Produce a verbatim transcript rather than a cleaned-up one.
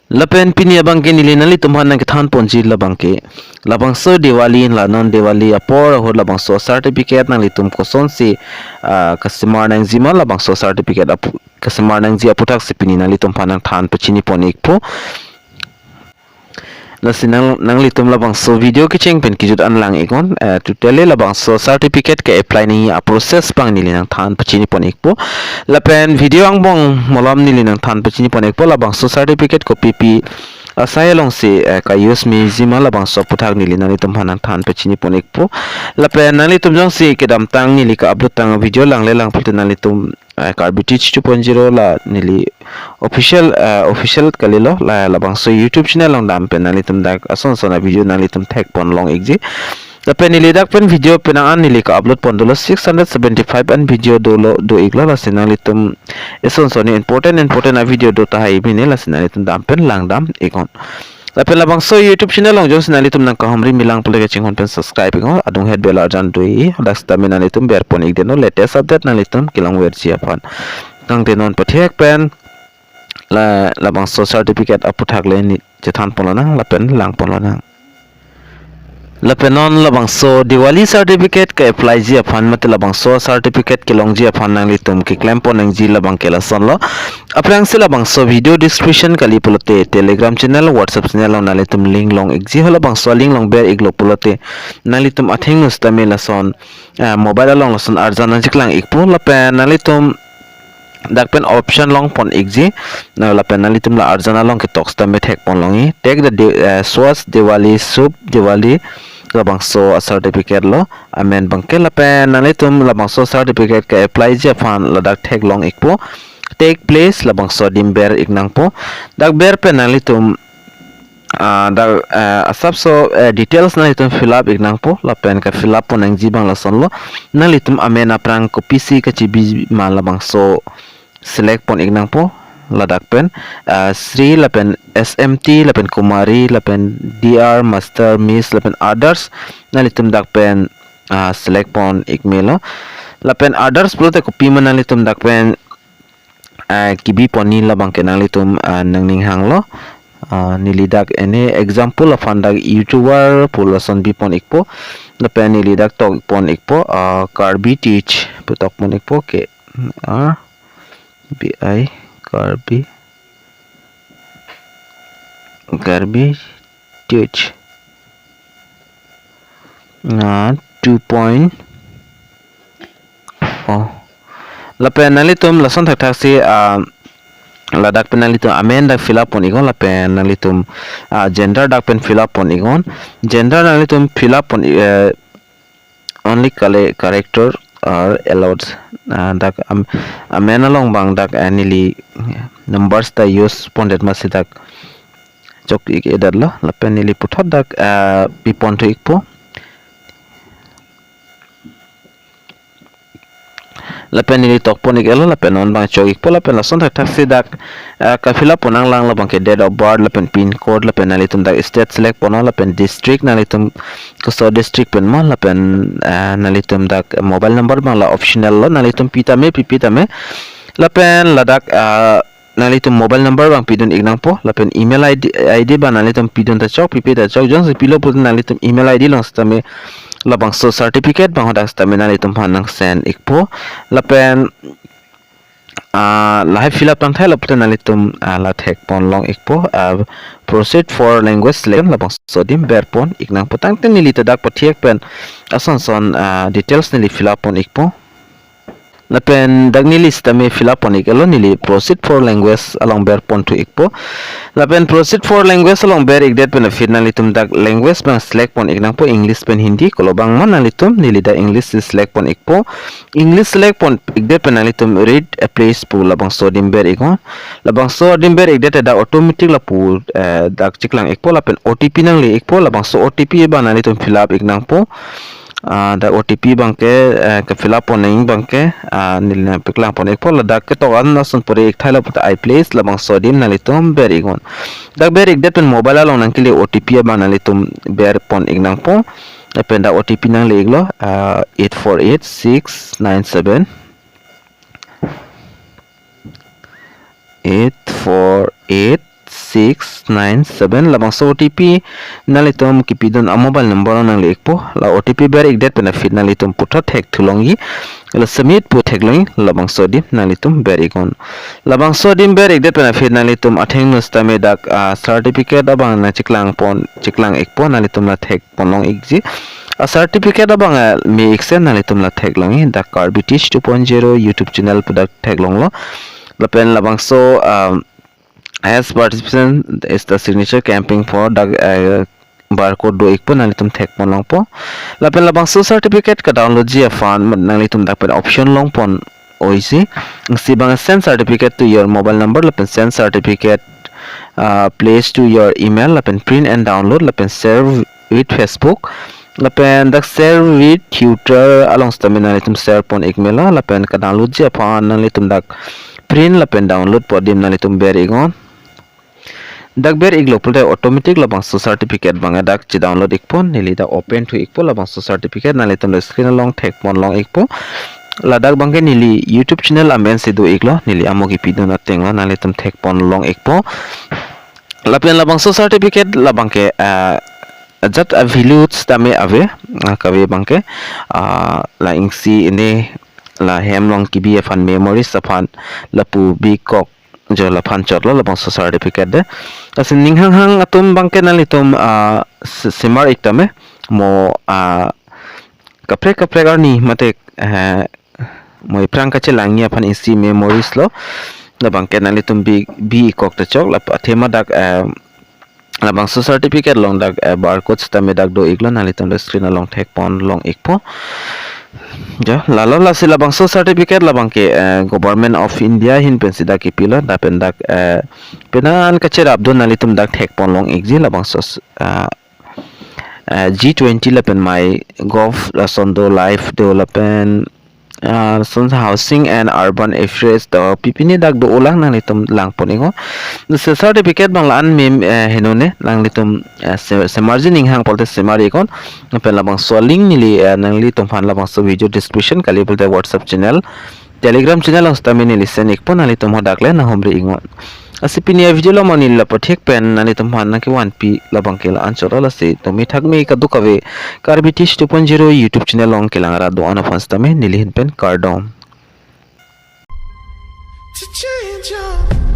Lapen pini abangke neli nanglitum aphan nangkethan ponji labangke, labangso Diwali la non Diwali apor ahut labangso certificate nanglitum kosonsi, ah, kasemar nangji ma, labangso certificate apu-, kasemar nangji aputhak si pini nanglitum aphan nangthan pachini pon ikpo. Lasi nang, nanglitum labangso video kecheng pen kejut an lang iknon, eh, totally labangso certificate ke-apply nangji a-process abang neli nangthan pachini pon ikpo. Lapen video angbong malom neli nangthan pachini pon ikpo, labangso certificate kopipi asai alongsi, eh, ka-use meji ma, labangso aputhak neli nanglitum aphan nangthan pachini pon ikpo. Lapen nanglitum jongsi kedamtang neli ka-upload tang video langle lang pulote nanglitum, eh, Karbi Teach two point zero la neli official, eh, official kalilo, la labangso YouTube channel along dam pen nanglitum dak ason son a-video nanglitum thek pon long ikji. Lapen neli dak pen video penang an neli ka-upload pon dolo, six hundred seventy-five an video dolo, do iklo, lasi nanglitum eson son ni important important a-video do tahai mene, lasi nanglitum dam pen lang dam iknon. Lapen labangso YouTube channel along jongsi nanglitum nangkahumri milang pulote kachinghon pen subscribe iknon, adung het bell arjan do-i, hadak sitame nanglitum ber pon ikdet non, latest update nanglitum kelong verji aphan. Tangte non pathek pen la, labangso certificate aputhak le neli chethan pon lonang lapen lang pon lonang. Lapen non labangso Diwali certificate ke-apply ji aphan mate labangso certificate kelongji aphan nanglitum keklem pon nangji labangke lasonlo. Aphrangsi labangso video description kali pulote Telegram channel, WhatsApp channel along nanglitum link long ikji, ho labangso link along ber iklo pulote nanglitum athengno sitame lason, eh, mobile along lason arjan nangcheklang ikpo. Lapen nanglitum dak pen option long pon ikji, na lapen nanglitum la arjan along ketok sitame thek pon longji, take the Di-, eh, Swasth Diwali, Shubh Diwali, labangso a-certificate lo amen abangke. Lapen nanglitum labangso certificate ke-apply ji aphan ladak thek long ikpo, take place, labangso adim ber ik nangpo. Dak ber pen nanglitum, ah, dak, eh, asapso, eh, details nanglitum fill up ik nangpo, lapen ka-fill up pon nangji abang lasonlo. Nanglitum amen aphrang kopisi kachebi ma, labangso select pon ik nangpo, ladak pen, ah, Sri lapen S M T lapen Kumari lapen D R, Master, Miss lapen others nanglitum dak pen, ah, select pon ik melo. Lapen others pulote kopima nanglitum dak pen, ah, kebi pon ni labangke nanglitum, ah, nangning hanglo. Ah, neli dak any example aphan dak YouTuber pu lason bi pon ikpo. Lapen neli dak tok pon ikpo, ah, Karbi Teach pu tok pon ikpo, K R B I, Karbi, Karbi Teach, ah, two point oh. Lapen nanglitum lason thakthak si, ah, ladak pen nanglitum amen dak fill up pon iknon, lapen nanglitum, ah, gender dak pen fill up pon iknon. Gender nanglitum fill up pon, eh, only cale-, character are allowed. Ah, dak am-, amen along abang dak, ah, neli numbers ta use pondet masi dak chok ik-edetlo. Lapen neli puthot dak, ah, pi pon thu ikpo. Lapen neli tok pon ik-etlo, lapen non abang chok ikpo, lapen lason thakthak si dak, ah, ka-fill up pon nanglang labangke date of birth, lapen pin code, lapen nanglitum dak state select ponnon, lapen district nanglitum koso district pen ma, lapen, ah, nanglitum dak mobile number abang la optional lo, nanglitum pi tame, pipi tame. Lapen ladak, ah, nanglitum mobile number abang pidun ik nangpo, lapen email I D, I D abang nanglitum pidun ta chok, pipi ta chok, jongsi pilo pulote nanglitum email I D along sitame labangso certificate abang hadak sitame nanglitum aphan nang send ikpo. Lapen, ah, lahai fill up tangthailo pulote nanglitum, ah, la thek pon long ikpo, ah, proceed for language selection, labangso adim ber pon ik nangpo. Tangte neli ta dak pathek pen ason son, ah, details neli fill up pon ikpo. Lapen dak neli sitame fill up pon ik-etlo, neli proceed for language along ber pon thu ikpo. Lapen proceed for language along ber ikdet pen aphi nanglitum dak language abang select pon ik nangpo, English pen Hindi, kolo abang ma nanglitum, neli dak English si select pon ikpo. English select pon ikdet pen nanglitum read a place pu labangso adim ber iknon. Labangso adim ber ikdet dak automatic lapu, eh, dak cheklang ikpo, lapen O T P nangle ikpo, labangso O T P abang nanglitum fill up ik nangpo. Ah, dak O T P abangke, eh, ke-fill up pon nangji abangke, ah, neli nangpeklang pon ikpo, ladak ketok an ason pore ik thailo puta I place, labangso adim nanglitum ber iknon. Dak ber ikdet pen mobile along nangkele O T P abang nanglitum ber pon ik nangpo. Lapen dak O T P nangle iklo, ah, eight four eight six nine seven. Eight four eight six nine seven. Labangso O T P nanglitum kipidun a mobile number nangle-ikpo. La O T P ber-ikdet pen aphi nanglitum puthot thek thulongji. La submit pu theklongji, labangso adim nanglitum ber-iknon. Labangso adim ber-ikdet pen aphi nanglitum athengno sitame dak, ah, certificate abang nangcheklang pon, cheklang-ikpo, nanglitum la thek ponlong ikji. A certificate abang, ah, me-iksen nanglitum la theklongji, dak Karbi Teach two point zero YouTube channel pu dak theklonglo. Lapen labangso, ah, as participant is the signature camping for dak, ah, barcode do-ikpo, nanglitum thek ponlongpo. Lapen labangso certificate ka-downloadji aphan nanglitum dak pen option long pon oisi. Isi abang send certificate to your mobile number, lapen send certificate, ah, place to your email, lapen print and download, lapen share with Facebook, lapen dak share with tutor along sitame nanglitum share pon-ik mela, lapen ka-downloadji aphan nanglitum dak print lapen download pu adim nanglitum ber-iknon. Dak ber-iklo pulote automatic labangso certificate abang dak che-download-ikpo, neli dak open thu-ikpo labangso certificate, nanglitum dak screen along thek ponlong-ikpo. Ladak abangke neli YouTube channel amen si do-iklo, neli amo kipidun atenglo, nanglitum thek ponlong-ikpo. Lapen labangso certificate labangke, ah, ajat a-value sitame ave, ah, kave abangke, ah, la isi ini la hem along kebi aphan memories aphan lapu bikok jo laphan chotlo labangso certificate de. Lasi ning hanghang atum abangke nanglitum, ah, se-, semar-ik tame mo, ah, kaprek kaprek arni mate, eh, mo aphrang kachelangji aphan isi memories lo. Labangke nanglitum bi, bi-ikok ta chok, lap athema dak, eh, labangso certificate along dak, eh, barcode sitame dak do-iklo, nanglitum dak screen along thek ponlong-ikpo. Jo, lalo lasi labangso certificate labangke, eh, Government of India ahin pensi dak kipilo, lapen dak, eh, penang kacherapdun nanglitum dak thek ponlong-ikji labangso, eh, eh, G twenty lapen MyGov, lason do life do lapen, ah, lason Housing and Urban Affairs do, pi pine dak do-olang, nanglitum lang pon-iknon. Lasi certificate abang la-an mem, eh, henone, nanglitum, eh, se-, semarji ning hang pulote semar-iknon. Lapen labangso link neli, eh, nanglitum aphan labangso video description kali pulote WhatsApp channel, Telegram channel along sitame neli send-ikpo, nanglitum hadak le nanghumri-iknon. Lasi pini a-video along neli lapu thek pen nanglitum aphan nangkevanpi labangke la-an chotlo, lasi tumi thakmi kadokave Karbi Teach two point zero YouTube channel along kelang rat do-an aphan sitame neli ahin pen kardom. To change your